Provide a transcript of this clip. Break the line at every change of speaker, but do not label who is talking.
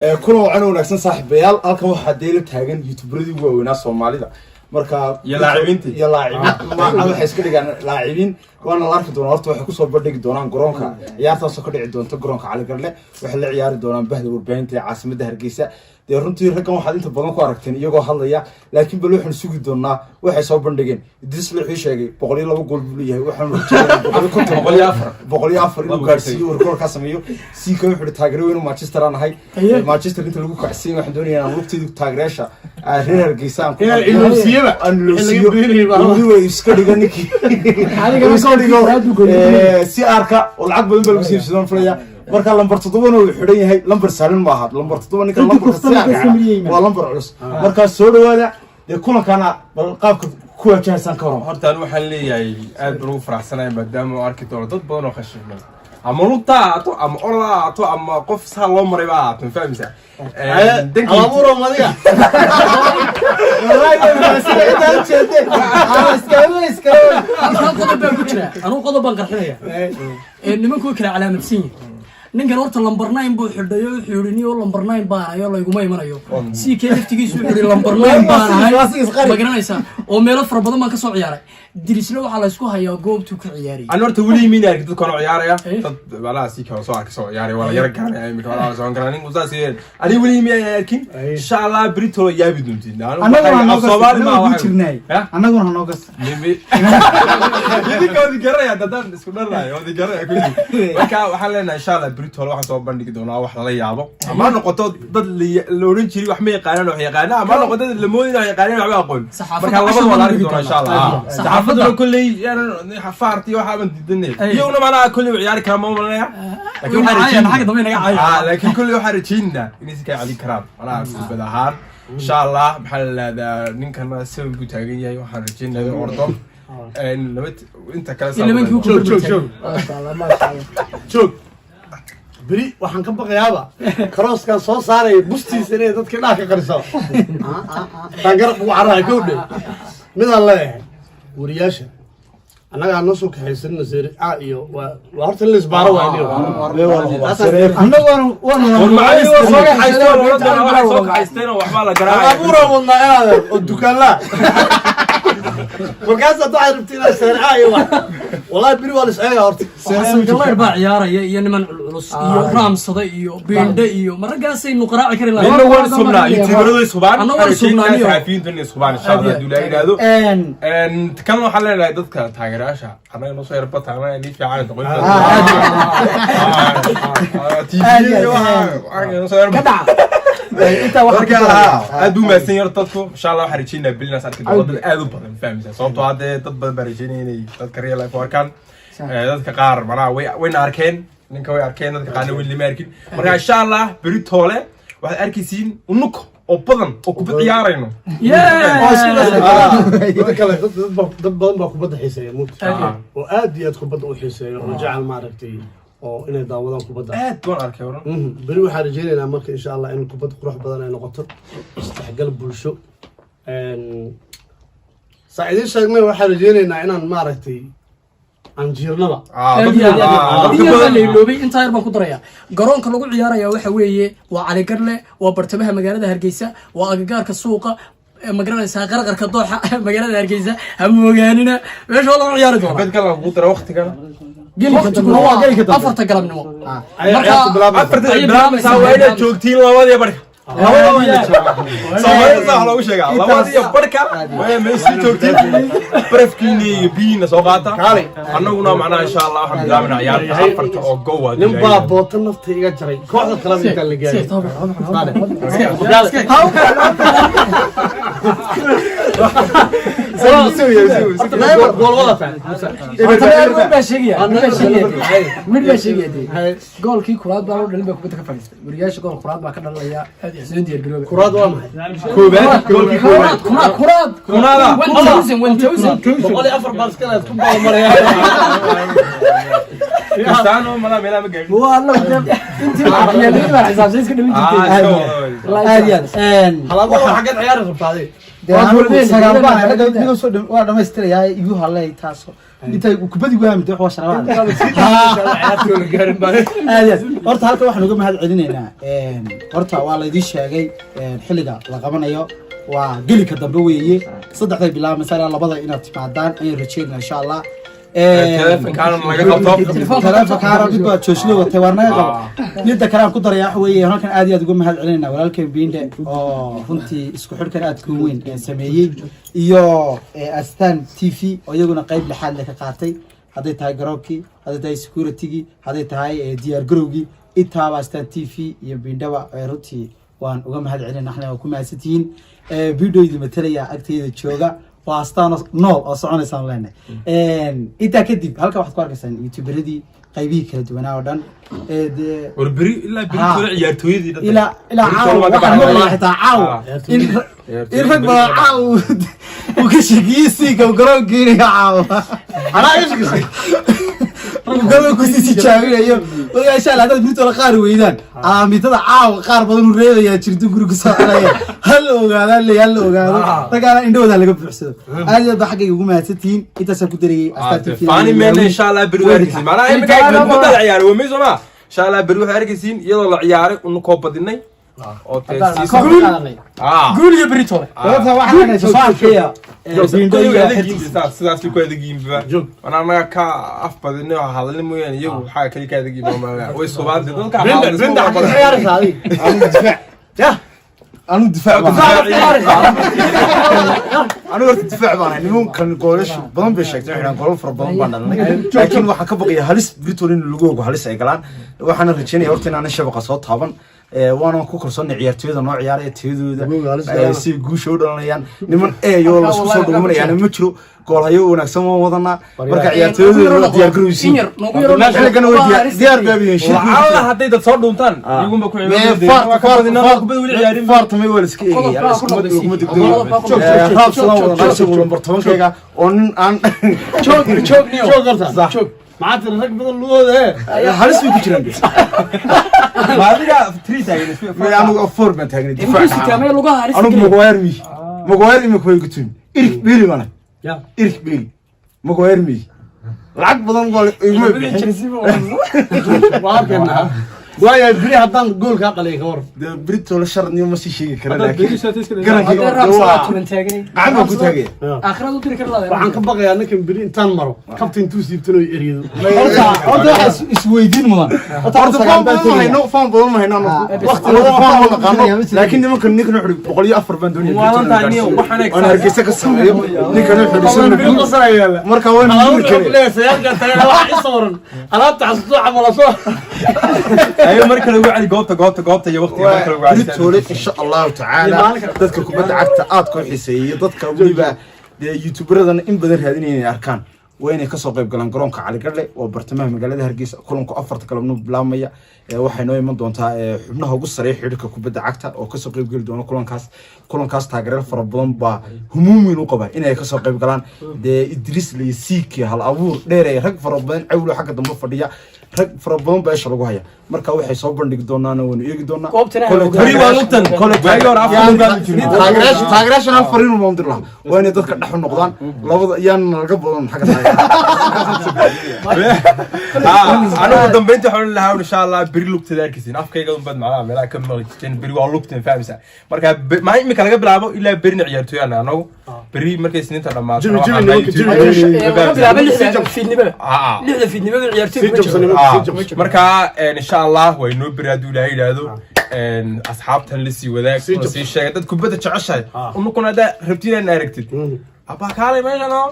Kulan wacan wanaagsan, saaxiibayaal. Halkan waxaa deela taagan youtuberadii ugu waaweynaa Soomaalida. Marka
Iyo laacibiintii.
Iyo laacibiin ma waxay iska dhigaan laacibiin, waana la arki doonaa. Horta waxay kusoo bandhigi doonaan garoonka ciyaartaasoo ka dhici doonta garoonka Caligarle. Waxay la ciyaari doonaan bahda warbaahinta ee caasimadda Hargeysa. Dee runtii raggan waxaad inta badan ku aragteen iyagoo hadlaya, laakiin bal waxaanu sugi doonaa waxay soo bandhigeen. Idris wuxuu sheegay 102 gool buu leeyahay. Waxaanu rajeynaa 150,
104.
104 inuu gaarsiiyo, uu rekoorkaa sameeyo. Sika wuxuu ihi taageero weyn oo Manchester aan ahay. Manchester inta lagu kacsiin, waxaan doonayaa inaan lugtaydu taageerayaasha reer Hargeysa aan ku
Inaan ilowsiiyaba.
aan ilowsiiyo.
Laga beenayay.
Weliba iska dhiga ninkii
Adigana
iska dhigo
goolkii aad u gooliyay.
Si arka oo lacag badan baa lagu siibsadaan filaya. Marka lambar 7-na uu xidhan yahay, lambar saalan ma aha lambar 7. Ninka
Inta
lambarka
kasta
si
marka
arka
sameeyey.
waa lambar culus. Markaa soo dhawaada. Dee kulankana bal qaabka ku wajahaysaan ka waran?
Horta ani waxaan leeyahay aad baan ugu faraxsanahay, maadaama uu arki doono dad badan oo khashifmay, ama lugta ha ahaato, ama orod ha ahaato, ama qof saa loo maray ba ahaato, ma fahmaysaa?
Alabuuro madiga.
Sida intaa ujeedeen iskama.
Halkan qodob baan ku jiraa, anugu qodob baan qarxinaya. Ee nimanku way kala calaamadsan yihiin. Ninkan horta lambar 9 buu xidhay oo wuxuu yidhi, niyo lambar 9 baan ahay oo layguma imanayo. Si kee laftigiisu wuxuu yidhi lambar 9 baan ahay, ma garanaysaa, oo meelo fara badan baan ka soo ciyaaray. Dirisle waxaa la isku hayaa goobtuu ka ciyaarayay.
Ani horta weli min arki dadkan oo ciyaaraya.
Eh?
Dad malaha si kale soo arki soo ciyaaraya waa la yara garanaya imika, waa soo garanaya ninku saas yeelay. Ani weli min arkin. Insha Allah berito yaabi doontiin.
Annaguna hanoo
Soomaali ma
ku jirnaay.
Ya?
Annaguna hanoo gas.
Idinka wadi garanaya, dadaan isku dharnayo wadi garanaya kulli. Marka waxaan leenahay, insha Allah berito waxaan soo bandhigi doonaa wax lala yaabo, ama ha noqoto dad la oran jiray wax ma yaqaanaan wax yaqaana, ama ha noqoto dad la moodin wax yaqaanaan waxba aqoon.
Saxaafadda
Marka labada
cashar
waa la
baan
arki
dhigi
doonaa, insha Allah.
doonaa.
Saxaafaduna kolley faarti waxaaban diidanay, iyaguna macnaha kolley way ciyaari karaan, ma malanaya, laakiin waxaan
Caayaan, xagga dambe naga caayaan.
Ah, laakiin kolley waxaan rajaynaynaa inay si kaa celin karaan macnaha kubad ahaan, insha Allah. Maxaa la lahdaa, ninkana 7 buu taagan yahay. Waxaan rajaynayaa inuu ordo nabad inta kale.
In nimankii ku
Joog, joog, joog.
Maasha Allah, maasha Allah.
Joog. Beri waxaan ka baqayaaba karooskan soo saaraya bustiisa inay dadka indhaha ka qariso. Taan garab ugu caraya kowdhe. Midaan leeyahay wariyaasha annaga aan noo soo kaxaysanina Serie A iyo waa horta in la isbaaro waa niyo.
Annaguna waanu
War macallin waa soo kaxaysteen oo la waxay soo kaxaysteen oo waxbaa la garaacaya.
Abuura wadnaa inaadan oo dukaanlaa markaas hadda waxaad rabti inaad Serie A iyo wax. Wallahi beri waa la is eegaa horta.
Xasan Gallayr baa ciyaaraya iyo niman culculus iyo Raamsada iyo Biindhe iyo ma raggaasaynu qaraaci kari lahayn?
Midna waan subnaa, youtuberadu is hubaan.
Anna waan subnaa, niyo.
Saxafiyiintu inay is hubaan, insha Allah, hadduu Ilaahay yidhaahdo. Kan waxaan leenahay dadka taageerayaasha annaga noo soo yar bata, annaga nii fiican noqon TV iyo waxa noo soo yar
ka dhaca intaa waxaa
marka
ku daraa.
Aad buu mahadsan yahay dadku. Insha Allah waxaan rajeynaa bilinaas arki doono dad aad u badan, fahmaysaa, sababtoo haddee dad badan baa rajeynaya inay dadka real life u arkaan. Dadka qaar macnaha wayna arkeen, ninka way arkeen, dadka qaarna weli lama arkin. Marka insha Allah beri toole waxaad arkaysiin unuka oo badan oo kubad ciyaarayno.
Dadka kale, dad badan baa kubadda xiiseeya mugta, oo aad iyo aad kubadda u xiiseeya oo jecel maaragtay oo inay daawadaan kubadda.
Aad baan arkay oran.
Beri waxaan rajeynaynaa marka, insha Allah, in kubad qurux badan ay noqoto, isdhexgal bulsho. Saa idiin sheegnay, waxaan rajeynaynaa inaan maaragtay aan jiirnaba.
Aad iyo aad, aad iyo aad. In yar baa la iloobay, intaa yar baan ku darayaa. Garoonka lagu ciyaaraya waxa weeye waa Caligarle, waa bartamaha magaalada Hargeysa, waa agagaarka suuqa, ma garanaysaa, qarqarka dooxa magaalada Hargeysa. Ha moogaanina meesha waa lagu ciyaari doonaa.
Kubad kale lagu dara waqtigana.
Waqtiguna
waa gelinka dambe.
4-ta galabnimo.
Ayaa
Marka-
ciyaartu bilaabaysa.
4-ta
Ayay
bilaabaysaa, waa inaad joogtiin 2:30. Soomaalida saa wax loogu sheegaa, 2:30 waa inaad meesha joogtiin. Barafkiina iyo biyihiina soo qaata.
Kaalay.
Annaguna macnaha insha Allah waxaan bilaabanaa ciyaarta 4-ta oo go waa.
Nin baa boota nafta iga jaray kooxda kaleba intaan la gaarin. Gool wada tahay.
Mid baa sheegaya, mid baa sheegaya, mid baa sheegaya dee. Goolkii kuraad baa loo dhalin baa kubadda ka fadhiistay. Wariyaasha gool kuraad baa ka dhalanaya, soo diyaar garooba.
Kuraad waa maxay?
Koobaad, goolkii koobaad.
Kuraad, kuraad,
Kunaada.
1000, 1000.
104 baa iska leed ku baalmaraya.
Cristiano malaa meelaha ma gaadhin.
Waa alla intii waxyeelay baa xisaabsan iska dhimin jirtay.
Ah, iska wada.
Aad iyo aad.
Halaabo xaggeed ciyaari rabtaa adiga?
Dee anigu sagaal baan ragga midoo soo waa dhamaystirayaa, igu hadlay taaso intay kubadii gu aamintay wax waa sharabaad.
Ciyaartii la gaarin baa.
Aad iyo aad. Horta halkan waxaan uga mahad celinaynaa, horta waa laydin sheegay xilliga la qabanayo, waa gelika dambe weeye, 3-day bilaabmaysaa, ilaa 2-da inaad timaadaan ayaan rajeynaa, insha Allah.
Telefonkaana laga qabto.
Telefonkaana mid baa joojlo watay, waar naga qabo. Midda kale aan ku daraya waxa weeye, halkan aad iyo aad uga mahad celinayna walaalkeen Biinde oo runtii isku xidhkan aadka u weyn ee sameeyey, iyo Astaan TV oo iyaguna qayb lixaad leh ka qaatay, hadday tahay garoonkii, hadday tahay security-gii, hadday tahay diyaar garowgii, intaaba Astaan TV iyo Biindhaba runtii waan uga mahad celinayna. Axna waa ku mahadsantihiin. Videoydii matalaya agtayda jooga waa astaan nool oo soconaysaan leenahay. Intaa kadib halka waxaad ku arkaysaan youtuberadii qaybihii kala duwanaa oo dhan.
War beri ilaa beri
Ha.
kula ciyaartooyadii dhan.
Ilaa
Beri
caawa
tolba ka
waxaan
baxay.
maqlayaa xitaa caawa in rag badan caawa uu ka shakiyey siinka uu garoon geenayo caawa.
Anaa iga shakisay.
Uu garoon kusii tijaabinayo. Marka insha Allah haddaad biritola qaar weydaan, calaamitada caawa qaar badan uu reebayaa jirto guri ku soconaya. Hal la ogaado, hal la ogaado, raggaana indhahooda laga buuxsado. Aad iyo aad baa xaggayga ugu mahadsantihiin. Intaasaan ku darayay. Astaan TV.
Faani meena, insha Allah beri waa arkaysiin. Macnaha imika kubadda la ciyaaray waa meesha ma insha Allah beri waxay arkaysiin iyadoo la ciyaaray unu koo badinay oo
Guul. Guul iyo Britole.
Sababta waxaan leenahay soo arkaya Biindho
Kuwa
iyo
adeeg sidaas ku adeegyiin ba. Manaa anaga ka af badinay oo hadalni mooyaane, iyagu waxaa kali ka adeegyiin ma way subaan dadka.
Binda, Binda, xaggeed ciyaaraysaa adiga?
Anigu difaac.
Yah.
Anigu difaac baan. Anigu horta difaac baan ahay. Nimankan goolashu badan bay sheegtay, waxay dhahaan goolal fara badan baan dhalinay, laakiin waxaan ka baqaya halis Briton in lagu ogo, halis ay galaan. Waxaana rajeynaya horta inaanan shabaqa soo taaban. Waana ku kalsoonay ciyaartooyada noo ciyaaraya tayadooda.
Lagu ogo halis galaan.
Si guusha u dhalanayaan niman eeyo laisku soo dhuumanayaan ma jiro, goolhayo wanaagsan waan wadanaa. Marka ciyaartooyadooda waa diyaar garowsiin.
In yar noogu yaro.
Xilligana way diyaar baabiyiin.
Lacala hadday dad soo dhuuntaan iyagunba ku ciyaareen.
Faartamay waa la iska eegaya, laguma degdego. Raabsadan wadanaa isagu lambar 10-kayga oo nin aan
Joog joog niyo.
Joog horta. Joog. Maxaa tiri rag badan lugooda ee?
Halis bay ku jiraan.
Ma adiga three taagan?
May, anigu four baan taagnay,
Muxuu
difaac.
sitaamay lugaha halis.
Anigu Maguire mi Maguire imika way gutuun Eric Bailly bana.
Ya.
Eric Bailly Maguire mi lacag badan waa iguma bixin.
Waa arkaynaa. Waayahay, beri haddaan gool kaa dhaliyo ka war?
Dee Britol sharniyo ma sii sheegi kara, laakiin
Haddee
garankayga
Raabsadaa
waa
tuman taaganay.
gacan baan ku taagaya.
Aakhirada u diri kar laada.
Waxaan ka baqayaa ninkan beri intaan maro kabta intuu siibtano eryado.
Horta waxaa isweydiin mudan
Horta faan badan ma hayno, faan badan ma hayno anagu. Waqti badan faan ma naqaano, laakiin nimankan ninkan wuxuu yidhi 104 baan doonaya
Waalan tahay niyow, waxaan eeg
waan Hargeysa ka sameeyo. Ninkan wuxuu yidhi isaguna guul. Marka waan guuri kare.
Alaabta xasuusto camal soo.
Ayo, mar kale ugu celi goobta, goobta, goobta iyo waqtiga mar kale ugu celi.
Britole insha Allahu tacaala dadka kubadda cagta aadka u xiiseeya, dadka weliba dee youtuberadana in badan raadinaya inay arkaan, waa inay kasoo qayb galaan garoonka Caligadhe oo bartamaha magaalada Hargeysa. Kulanku 4-ta galabnimo bilaabmaya. Waxay noo iman doontaa xubnaha ugu sareeya xidhiidhka kubadda cagta oo kasoo qayb geli doona kulankaas. Kulankaas taageeryaal fara badan baa humuum weyn u qaba inay kasoo qayb galaan. Dee Idriis liyo Siiki hal abuur dheer, rag fara badan, Cawlo xagga dambe fadhiya, rag fara badan baa isha lagu haya. Marka waxay soo bandhigi doonaana waynu eegi doonaa.
Goobtana
Kole
Beri waa lugtan. Waagii hore afar lug baan jirnay.
Taageerayaashan hal fariin uma dir lahaa, waa inay dadka dhex u noqdaan labada, yaan laga badan xagga taageera.
Anigu dambeynta waxaan odhan lahaa, insha Allah beri lugteeda arkaysiin. Afkayga unbaad macnaha meelaha ka maqli jirteen, beri waa lugteen, fahmaysaa? Marka maa imika laga bilaabo ilaa berina ciyaartooyaan anagu. Beri markay Isniinta dhammaato
Jimi,
waxaan
Jimi,
nahay
nimanka Jimi.
YouTube.
Laga bilaabo 6-da fiidnimada.
Ah.
6-da fiidnimada ciyaartoy
Sii
kuma jiro.
jabsanimo,
Ah,
sii jabsanimo.
Marka insha Allah way noo beri hadduu Ilaahay yidhaahdo. Asxaabtan la sii wadaag,
Sii
una
jab-
sii sheega dad kubadda jeceshahay.
Ah.
Unukuna haddaa rabtid inaad aragtid, abaa kaalay meeshan oo.